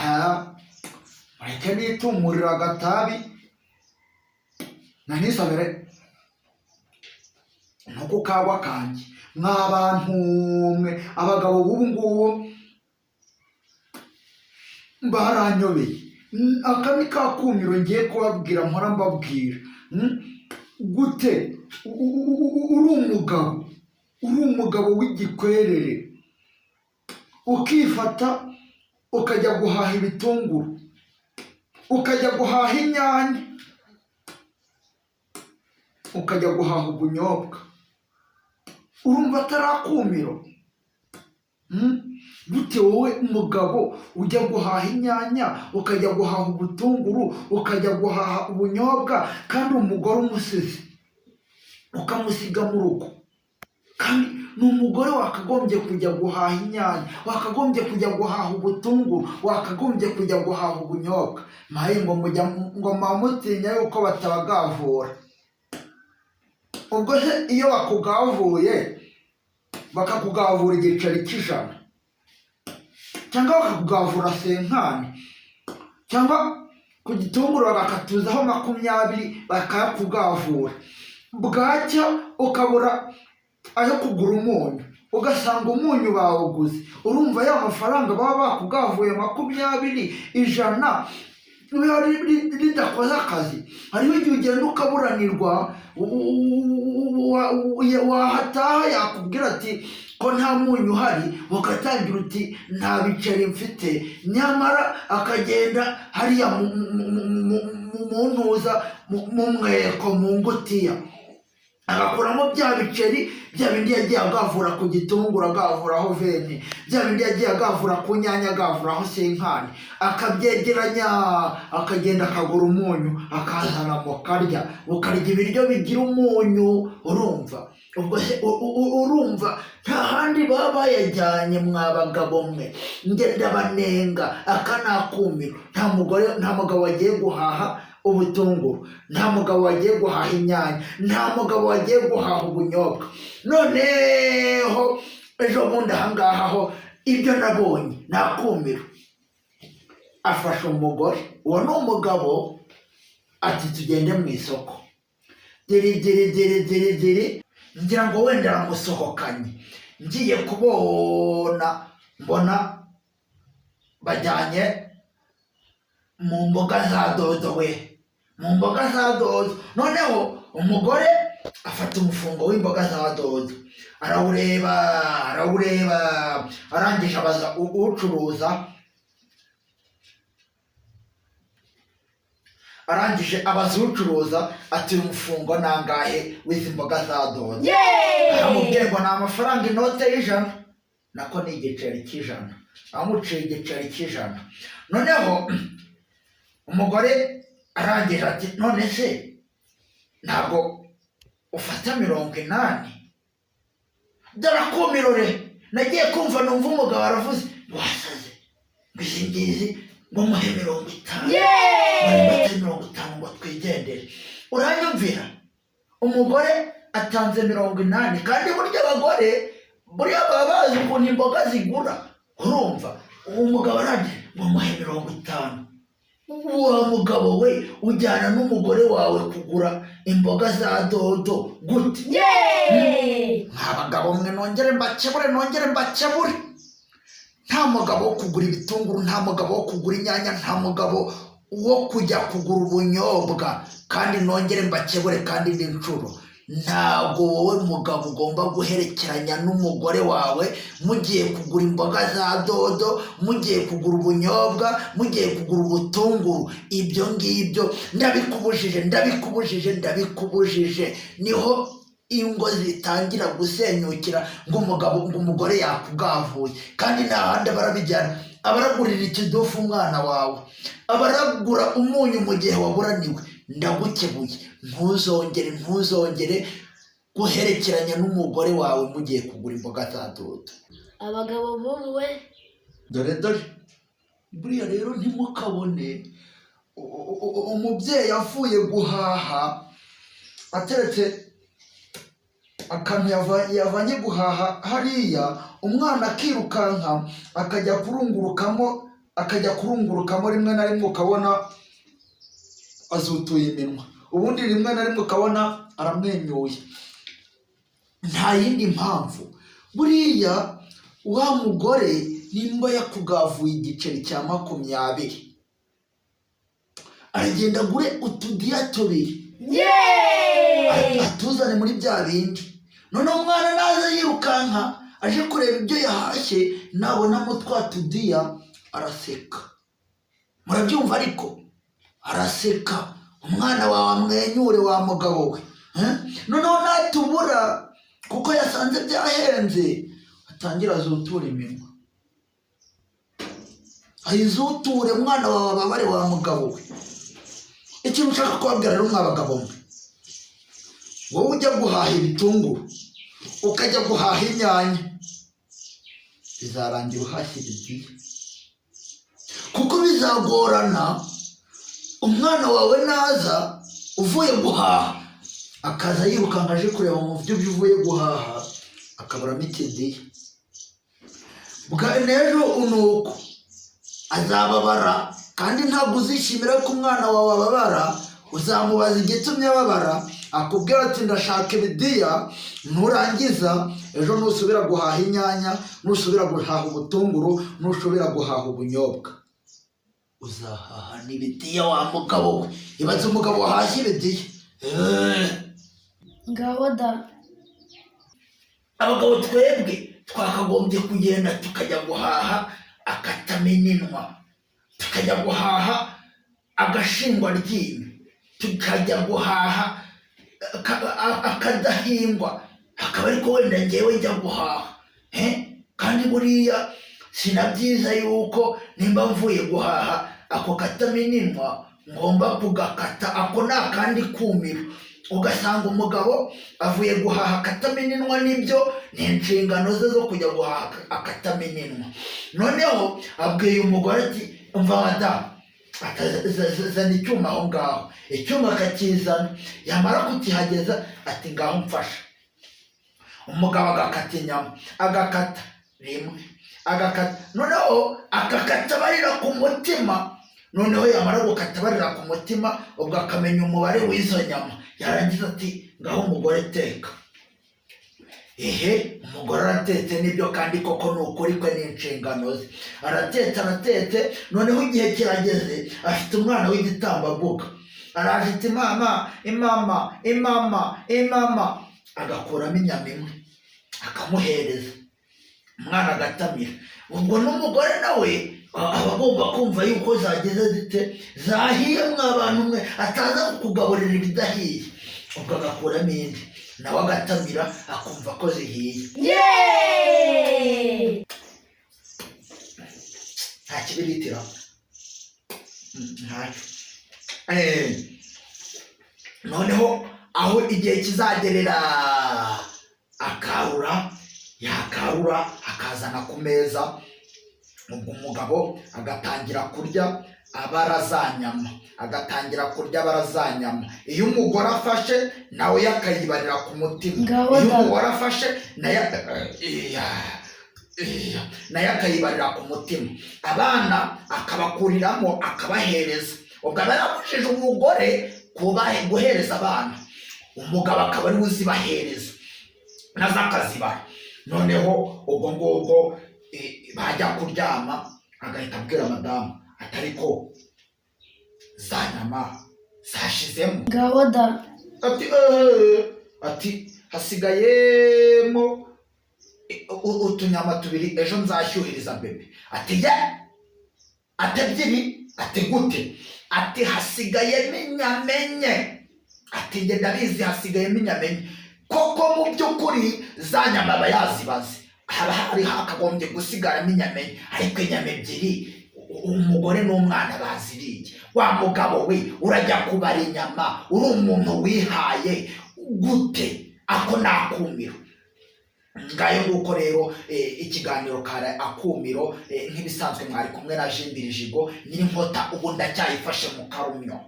Ha, mureke nitumurira agatabi na nisabire no ku kagwa kanjye. Mwa bantu mwe, abagabo b'ubu ngubu baranyobeye. Aka ni ka kumiro ngiye kubabwira, mpora mbabwira. Gute uri umugabo, uri umugabo w'igikwerere, ukifata ukajya guhaha ibitunguru, ukajya guhaha inyanya, ukajya guhaha ubunyobwa? Urumva atari akumiro? Gute wowe mugabo ujya guhaha inyanya, ukajya guhaha ubutunguru, ukajya guhaha ubunyobwa, kandi umugore umusize, ukamusiga mu rugo, kandi ni umugore wakagombye kujya guhaha inyanya, wakagombye kujya guhaha ubutunguru, wakagombye kujya guhaha ubunyobwa? Maye, ngo mujya ngo mutinya yuko batabagavura. Ubwo se iyo bakugavuye, bakakugavura igiceri cy'ijana, cyangwa bakakugavura cinquante, cyangwa ku gitunguru bagakatuzaho 20, bakayakugavura, bwacya ukabura ayo kugura umunyu, ugasanga umunyu bawuguze, urumva ya mafaranga baba bakugavuye, 20, 100, biba ridakoze akazi? Hariho igihe ugenda ukaburanirwa, wahataha yakubwira ati ko nta munyu uhari, ugatangira uti nta biceri mfite, nyamara akagenda hariya mu ntuza, mu mweko, mu ngutiya, agakuramo bya biceri, bya bindi yagiye agavura ku gitunguru, agavuraho 20, bya bindi yagiye agavura ku nyanya, agavuraho cinquante, akabyegeranya, akagenda akagura umunyu, akazana, mukarya, ukarya ibiryo bigira umunyu. Urumva ubwo se urumva nta handi baba bayajyanye? Mwa bagabo mwe, njye ndabanenga. Aka ni akumiro. Nta mugore, nta mugabo wagiye guhaha ubutunguru, nta mugabo wagiye guhaha inyanya, nta mugabo wagiye guhaha ubunyobwa. Noneho ejo bundi ahangaha ho ibyo nabonye ni akumiro. Afashe umugore, uwo ni umugabo, ati tugende mu isoko, diri diri diri diri diri, ngira ngo wenda aramusohokanye. Ngiye kubona mbona bajyanye mu mboga za dodo we, mu mboga za dodo. Noneho umugore afata umufungo w'imboga za dodo, arawureba, arawureba, arangije abaza ucuruza, arangije abaza ucuruza ati uyu mufungo ni angahe w'izi mboga za dodo? Aramubwiye ngo ni amafaranga inote y'ijana, nako ni igiceri cy'ijana. Amuciye igiceri cy'ijana. Noneho umugore arangije ati none se ntabwo ufata 80? Dore akumirore! Nagiye kumva numva umugabo aravuze ngo wasaze, ngo izi ngizi ngo muhe 50, ngo inote 50, ngo twigendere. Uranyumvira? Umugore atanze 80, kandi burya abagore buriya baba bazi ukuntu imboga zigura. Urumva uwo mugabo arangije ngo muhe 50. Wa mugabo we, ujyana n'umugore wawe kugura imboga za dodo gute? Mwa bagabo mwe, nongere mbakebure, nongere mbakebure: nta mugabo wo kugura ibitunguru, nta mugabo wo kugura inyanya, nta mugabo wo kujya kugura ubunyobwa. Kandi nongere mbakebure kandi indi nshuro: ntabwo wowe mugabo ugomba guherekeranya n'umugore wawe mugiye kugura imboga za dodo, mugiye kugura ubunyobwa, mugiye kugura ubutunguru. Ibyo ngibyo ndabikubujije, ndabikubujije, ndabikubujije. Niho ingo zitangira gusenyukira, ngo umugabo, ngo umugore yakugavuye, kandi nta handi barabijyana. Abaragurira ikidufu umwana wawe, abaragura umunyu mu gihe waburaniwe. Ndagukebuye: ntuzongere, ntuzongere guherekeranya n'umugore wawe mugiye kugura imboga za dodo. Abagabo b'ubu we! Dore, dore, buriya rero ntimukabone umubyeyi avuye guhaha, ateretse akantu yavanye guhaha hariya, umwana akirukanka akajya kurungurukamo. Akajya kurungurukamo, rimwe na rimwe ukabona azutuye iminwa, ubundi rimwe na rimwe ukabona aramwenyuye. Nta yindi mpamvu. Buriya wa mugore nimba yakugavuye igiceri cya 20, aragenda agure utudiya tubiri, atuzane muri bya bindi. Noneho umwana naza yirukanka aje kureba ibyo yahashye, nabonamo twa tudiya araseka. Murabyumva? Ariko araseka, umwana wawe amwenyure, wa mugabo we. Eh? Noneho natubura kuko yasanze byahenze, atangira azuture iminwa, ayizuture, umwana wawe ababare, wa mugabo we. Ikintu ushaka kubabwira rero, mwa bagabo mwe, wowe ujya guhaha ibitunguru, ukajya guhaha inyanya, bizarangira uhashye ibidiya, kuko bizagorana. Umwana wawe naza uvuye guhaha, akaza yirukanka aje kureba mu byo uvuye guhaha, akaburamo ikidiya, bwa n'ejo unuko azababara. Kandi ntabwo uzishimira ko umwana wawe ababara. Uzamubaza igitumye ababara, akubwira ati: "Ndashaka ibidiya." Nurangiza ejo nusubira guhaha inyanya, nusubira guhaha ubutunguru, nusubira guhaha ubunyobwa, uzahaha n'ibidiya, wa mugabo we. Ibaze umugabo wahashye ibidiya. Ngaho da. Abagabo twebwe twakagombye kugenda tukajya guhaha akatamininwa, tukajya guhaha agashingwa ryinyo, tukajya guhaha akadahingwa, akaba ariko wenda ngewe njya guhaha. Eh? Kandi buriya sina byiza yuko nimba mvuye guhaha ako katamininwa ngomba kugakata. Ako ni akandi kumiro. Ugasanga umugabo avuye guhaha akatamininwa. Nibyo, ni inshingano ze zo kujya guhaha akatamininwa. Noneho abwiye umugore ati: "Umva madamu," zana icyuma aho ngaho. Icyuma akakizana, yamara kukihageza ati: "Ngaho mfasha." Umugabo agakata inyama, agakata rimwe, agakata, noneho agakata barira ku mutima. Noneho yamara gukata barira ku mutima, ubwo akamenya umubare w'izo nyama. Yarangiza ati: "Ngaho umugore teka." Ehe, umugore aratetse, nibyo kandi koko ni ukuri kwe, ni inshingano ze. Aratetse, aratetse, noneho igihe kirageze, afite umwana w'igitambambuga, araje ati: "Mama, imama, imama, imama." Agakuramo inyama imwe akamuhereza, umwana agatamira. Ubwo n'umugore nawe aba agomba kumva yuko zageze zite, zahiye. Mwa bantu mwe, ataza kukugaburira ibidahiye. Ubwo agakuramo indi, nawe agatamira, akumva ko zihiye. Yeee! Nta kibiritira. Ntacyo. Noneho aho igihe kizagerera akarura, yakarura akazana ku meza, ubwo umugabo agatangira kurya abara za nyama, agatangira kurya abara za nyama. Iyo umugore afashe nawe yakayibarira ku mutima. Ngaho Iyo da. umugore afashe nayo, iya, iya, nayo akayibarira ku mutima, abana akabakuriramo akabahereza. Ubwo aba yarabujije umugore guhereza abana, umugabo akaba ariwe uzibahereza, nazo akazibara. Noneho ubwo ngubwo bajya kuryama, agahita abwira madamu ati: "Ariko za nyama zashizemo?" Ngaho da. Ati: "Eh," ati: "Hasigayemo utunyama tubiri, ejo nzashyuhiriza bebe." Ati: "Ye," ati: "Ebyiri?" Ati: "Gute?" Ati: "Hasigayemo inyama enye." Ati: "Njye ndabizi, hasigayemo inyama enye." Koko mu by'ukuri za nyama aba yazibaze, haba hari hakagombye gusigaramo inyama enye, ariko inyama ebyiri umugore n'umwana baziriye. Wa mugabo we, urajya kubara inyama uri umuntu wihaye gute? Ako ni akumiro. Ngayo nguko rero, ikiganiro kare akumiro. Nk'ibisanzwe mwari kumwe na Jimbiri Jigo nyirinkota, ubu ndacyayifashe mu karumyo.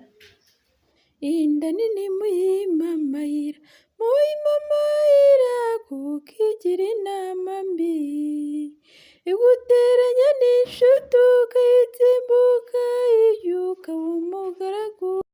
Inda nini muyimamayira, muyimamayira, kuko igira inama mbi igutera.